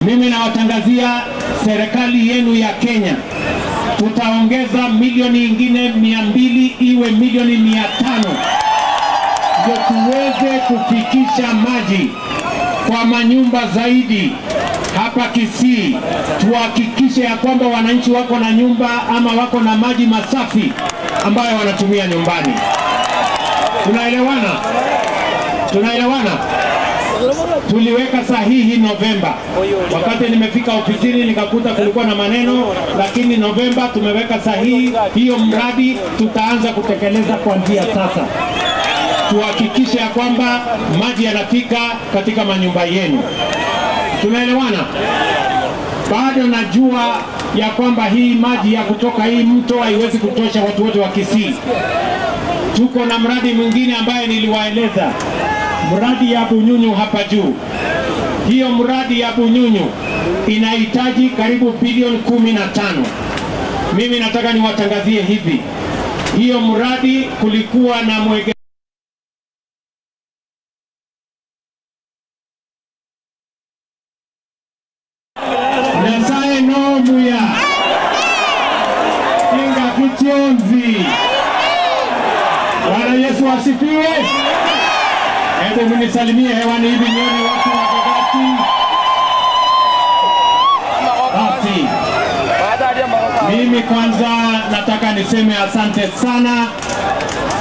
Mimi nawatangazia serikali yenu ya Kenya, tutaongeza milioni ingine 200 iwe milioni 500 ndio tuweze kufikisha maji kwa manyumba zaidi hapa Kisii. Tuhakikishe ya kwamba wananchi wako na nyumba ama wako na maji masafi ambayo wanatumia nyumbani. Tunaelewana? Tunaelewana? Tuliweka sahihi Novemba. Wakati nimefika ofisini nikakuta kulikuwa na maneno, lakini Novemba tumeweka sahihi hiyo mradi, tutaanza kutekeleza kuanzia sasa. Tuhakikishe ya kwamba maji yanafika katika manyumba yenu. Tunaelewana? Bado najua ya kwamba hii maji ya kutoka hii mto haiwezi kutosha watu wote wa Kisii. Tuko na mradi mwingine ambaye niliwaeleza, mradi ya Bunyunyu hapa juu. Hiyo mradi ya Bunyunyu inahitaji karibu bilioni 15. Mimi nataka niwatangazie hivi, hiyo mradi kulikuwa na mwege Nyasaye no muya Inga kutionzi. Bwana Yesu asifiwe. Hebu mnisalimie hewani hivi nione watu wa Kegati. Basi mimi kwanza nataka niseme asante sana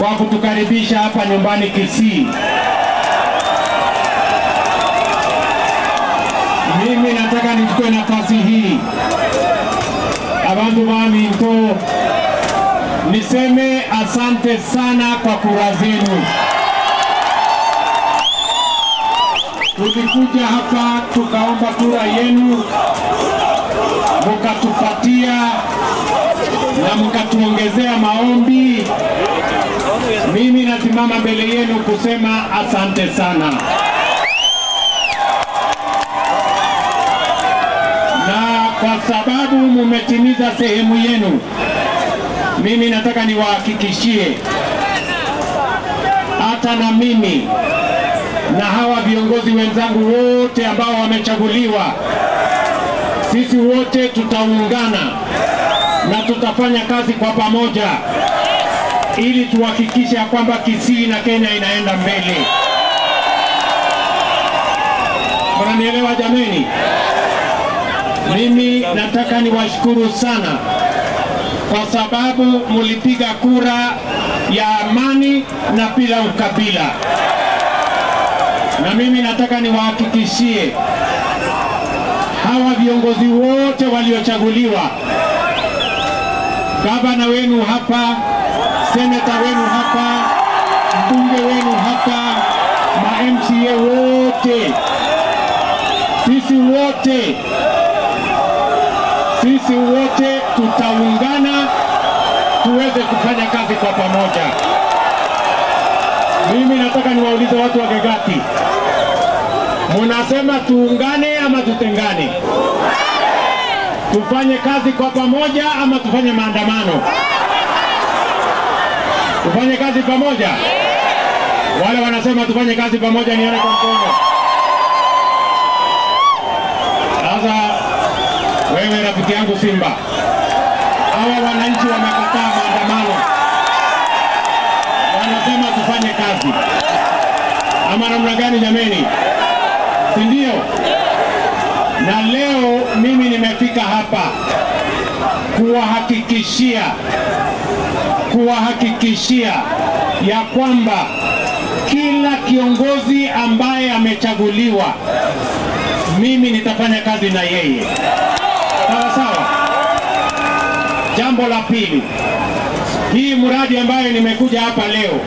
kwa kutukaribisha hapa nyumbani Kisii. Mimi nataka nichukue nafasi hii, abantu baminto, niseme asante sana kwa kura zenu. Tulikuja hapa tukaomba kura yenu, mkatupatia na mkatuongezea maombi. Mimi nasimama mbele yenu kusema asante sana. Na kwa sababu mumetimiza sehemu yenu, mimi nataka niwahakikishie hata na mimi na hawa viongozi wenzangu wote ambao wamechaguliwa, sisi wote tutaungana na tutafanya kazi kwa pamoja ili tuhakikishe kwamba Kisii na Kenya inaenda mbele. Mnanielewa jameni? Mimi nataka niwashukuru sana kwa sababu mulipiga kura ya amani na bila ukabila. Na mimi nataka niwahakikishie hawa viongozi wote waliochaguliwa, gavana wenu hapa, seneta wenu hapa, mbunge wenu hapa, ma MCA wote, sisi wote tutaungana tuweze kufanya kazi kwa pamoja. Mimi nataka niwaulize watu wa Kegati, munasema tuungane ama tutengane? Tufanye kazi kwa pamoja ama tufanye maandamano? Tufanye kazi pamoja? Wale wanasema tufanye kazi pamoja nione kwa mkono. Sasa wewe rafiki yangu Simba, hawa wananchi wamekataa maandamano, wanasema tufanye kazi. Ama namna gani jameni? Si ndio? Na leo mimi nimefika hapa kuwahakikishia ya kwamba kila kiongozi ambaye amechaguliwa, mimi nitafanya kazi na yeye. Sawa sawa. Jambo la pili, hii mradi ambayo nimekuja hapa leo,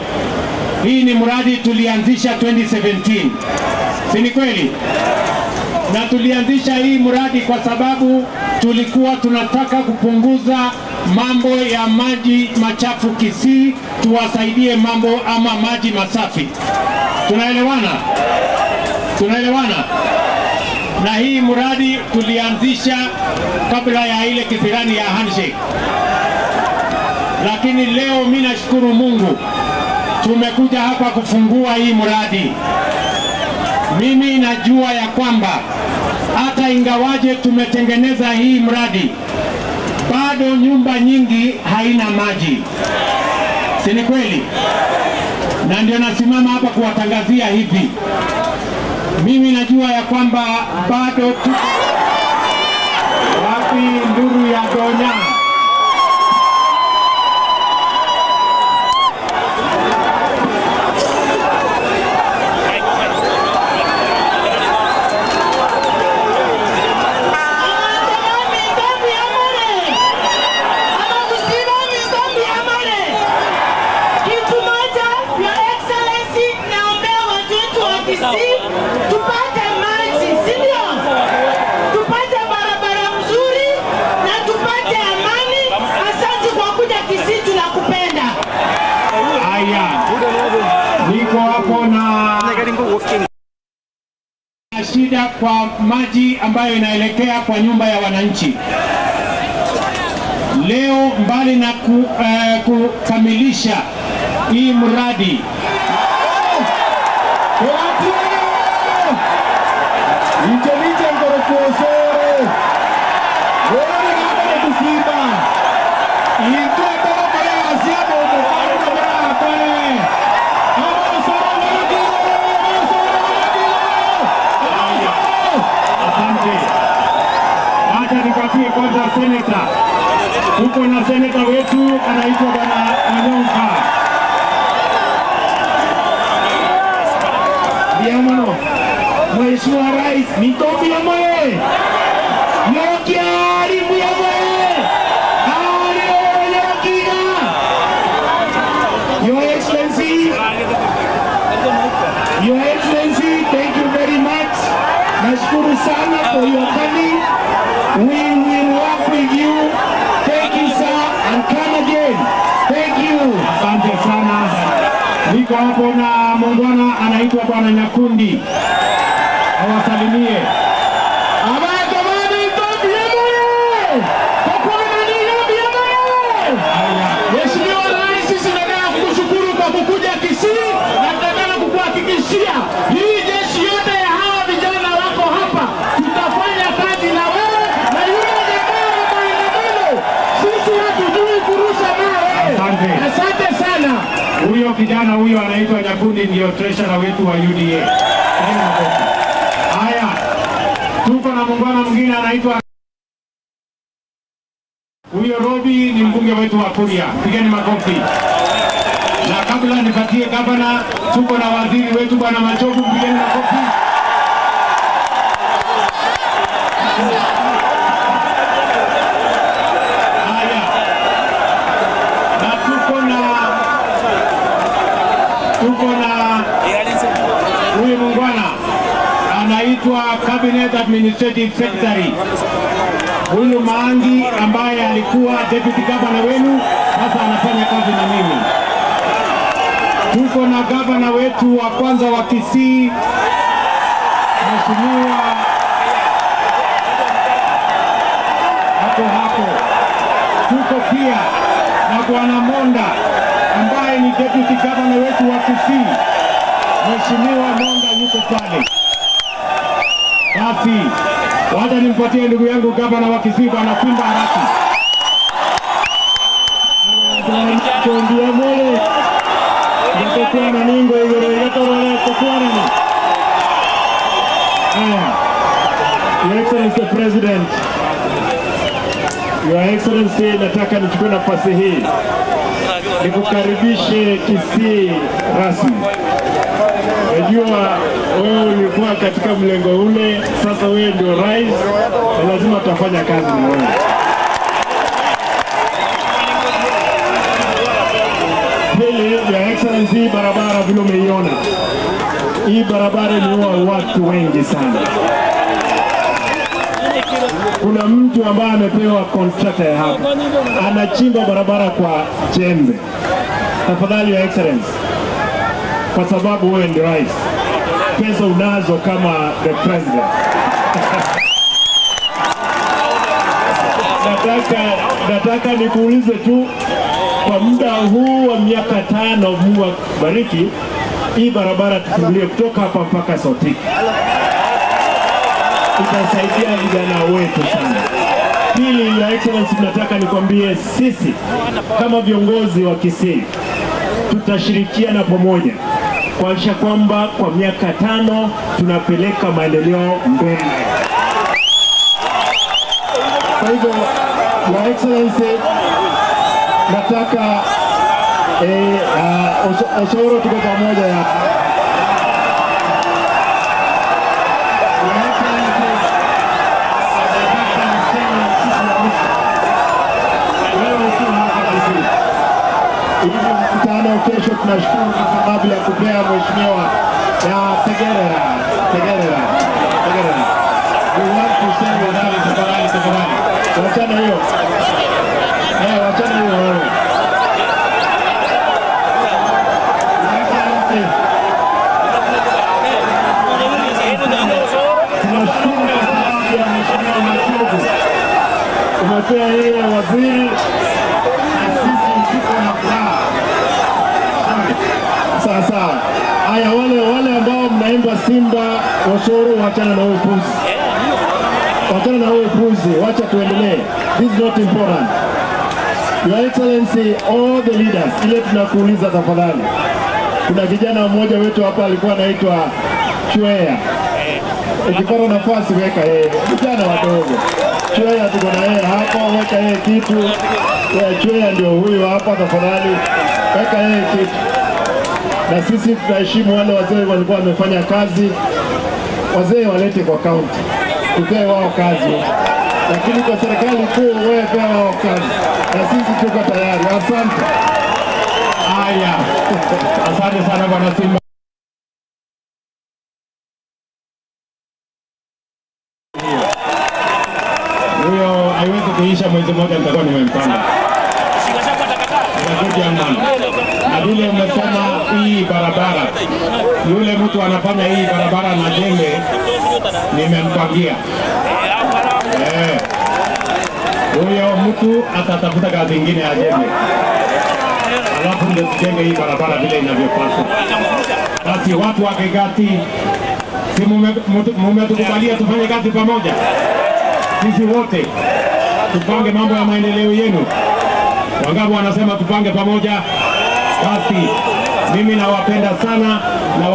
hii ni mradi tulianzisha 2017. Si ni kweli? Na tulianzisha hii mradi kwa sababu tulikuwa tunataka kupunguza mambo ya maji machafu Kisii, tuwasaidie mambo ama maji masafi. Tunaelewana? Tunaelewana? Na hii mradi tulianzisha kabla ya ile kisirani ya handshake. Lakini leo mimi nashukuru Mungu tumekuja hapa kufungua hii mradi. Mimi najua ya kwamba Hata ingawaje tumetengeneza hii mradi, bado nyumba nyingi haina maji. Si ni kweli? Na ndio nasimama hapa kuwatangazia hivi. Mimi najua ya kwamba bado tu wapi nduru ya Donya. Tupate maji, si ndio? Tupate barabara mzuri na tupate amani. Asante kwa kuja Kisii, tunakupenda. Haya, niko hapo na shida kwa maji ambayo inaelekea kwa nyumba ya wananchi. Leo mbali na kukamilisha hii mradi, kwanza seneta. Tuko na seneta wetu anaitwa Bwana Onyonka. Biamono. Mheshimiwa Rais, mitombi ya moye. Yokiari muyamoye. Ari yokiga. Your Excellency, Your Excellency, thank you very much. Nashukuru sana for your coming. We will work with you. Thank you, sir, and come again. Thank you. Asante sana. Niko hapo na muungwana anaitwa Bwana Nyakundi. Awasalimie. Mheshimiwa Rais, sisi tunataka kukushukuru kwa kukuja Kisii na tunataka kukuhakikishia hii jeshi yote ya hawa vijana wako hapa, tutafanya kazi na wewe na yule jamaa wa maandamano. Sisi hatujui kurusha mawe. Asante. Asante sana. Huyo kijana huyo anaitwa Nyakundi ndio treasurer wetu wa UDA. Haya, tuko na muungwana mwingine anaitwa huyo Robi, ni mbunge wetu wa Kuria. Pigeni makofi. Na kabla nipatie gavana, tuko na waziri wetu Bwana Machogu, pigeni makofi. Haya, na tuko na huyu muungwana anaitwa Cabinet Administrative Secretary. Huyu Maangi ambaye alikuwa deputy governor wenu, sasa anafanya kazi na mimi. Tuko na governor wetu wa kwanza wa Kisii, Mheshimiwa hapo hapo. Tuko pia na Bwana Monda ambaye ni deputy governor wetu wa Kisii. Mheshimiwa Monda yuko pale. Basi wacha nimpatie ndugu yangu gavana wa Kisii Bwana Simba Arati. Your Excellency the President, Your Excellency, nataka nichukue nafasi hii nikukaribishe Kisii rasmi. Najua wewe ulikuwa katika mlengo ule, sasa wewe ndio rais, na lazima tutafanya kazi na wewe. Pili, Your Excellency, barabara vile umeiona, hii barabara imeua watu wengi sana. Kuna mtu ambaye amepewa contractor ya hapa, anachimba barabara kwa jembe. Tafadhali Your Excellency, kwa sababu wewe ndio rais, pesa unazo kama the president. Nataka nikuulize tu, kwa muda huu wa miaka 5, Mungu akubariki, hii barabara tufungulie kutoka hapa mpaka Sotik. Itasaidia vijana wetu sana. Pili, Your Excellency, tunataka nikwambie sisi kama viongozi wa Kisii tutashirikiana pamoja kuhakikisha kwamba kwa miaka 5 tunapeleka maendeleo mbele. Kwa hivyo, Your Excellency, nataka Osoro tuko pamoja hapa. Your Excellency, nataka niseme siku ya mwisho. Wewe sio hapa Kisii. Hivi mkutano kesho tunashukuru kwa sababu ya kupea mheshimiwa ya Tegerera. We want to say tafadhali. Wachana hiyo. Wachana hiyo wewe. Tunashukuru kwa sababu ya mheshimiwa Machogu. Umepea yeye waziri na sisi tuko na furaha. Sawa sawa. Haya, wale ambao mnaimba Simba Osoro, wachana na huyo puzi. Wachana na huyo puzi, wacha tuendelee. This is not important. Your Excellency, all the leaders, ile tunakuuliza tafadhali. Kuna kijana mmoja wetu hapa alikuwa anaitwa Chwea. Ukipata nafasi weka yeye. Vijana wadogo. Chwea tuko na yeye hapa, weka yeye kitu. Chwea ndio huyu hapa, tafadhali weka yeye kitu. Na sisi tunaheshimu wale wazee walikuwa wamefanya kazi. Wazee walete kwa county, tupewe wao kazi. Lakini kwa serikali kuu wewe pewa wao kazi. Na sisi tuko tayari. Asante. Haya. Asante sana Bwana Simba. Huyo haiwezi kuisha mwezi mmoja, nitakuwa nimempanga. Na vile umesema hii barabara, yule mtu anafanya hii barabara na jembe nimempangia. Huyo mtu atatafuta kazi nyingine ya jembe, alafu ndio tujenge hii barabara vile inavyopaswa. Basi watu wa Kegati, si mumetukubalia tufanye kazi pamoja? Sisi wote tupange mambo ya maendeleo yenu. Wangapi wanasema tupange pamoja? Basi mimi nawapenda sana na